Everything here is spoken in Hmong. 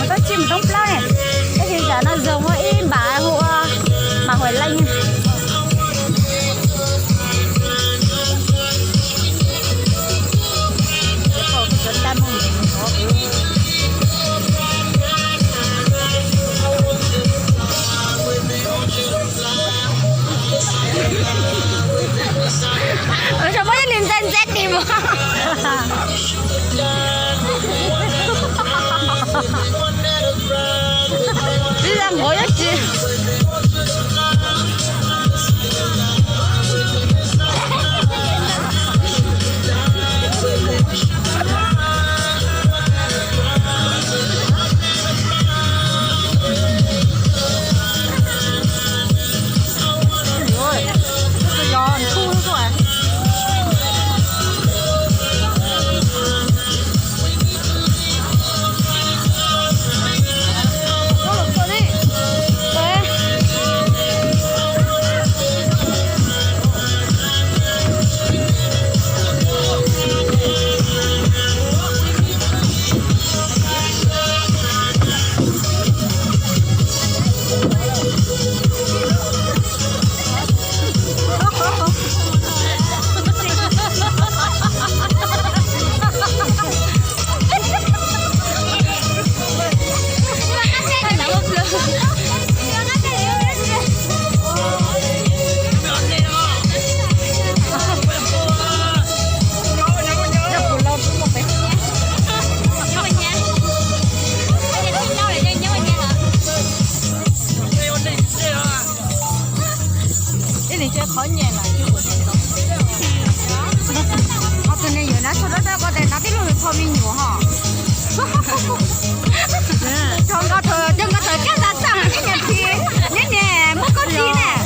Koj tsis mus toob plaub ne, tab sis tam no zoo ua ib npam hu ua npam huam leej. Ua tsaug muab ib nws ntxeev ntxeev tim mus. Ib zaj nqov ib tsi. Ib nim tsev qhov nyem lawm. Ho tus niag yawm na txog dab dab ko tes no tib lub hws tho me nyuam ho. Cov nkauj thaum, cov nkauj thaum caj nqa xaj neb niam txiv, neb niam muab koj txiv ne.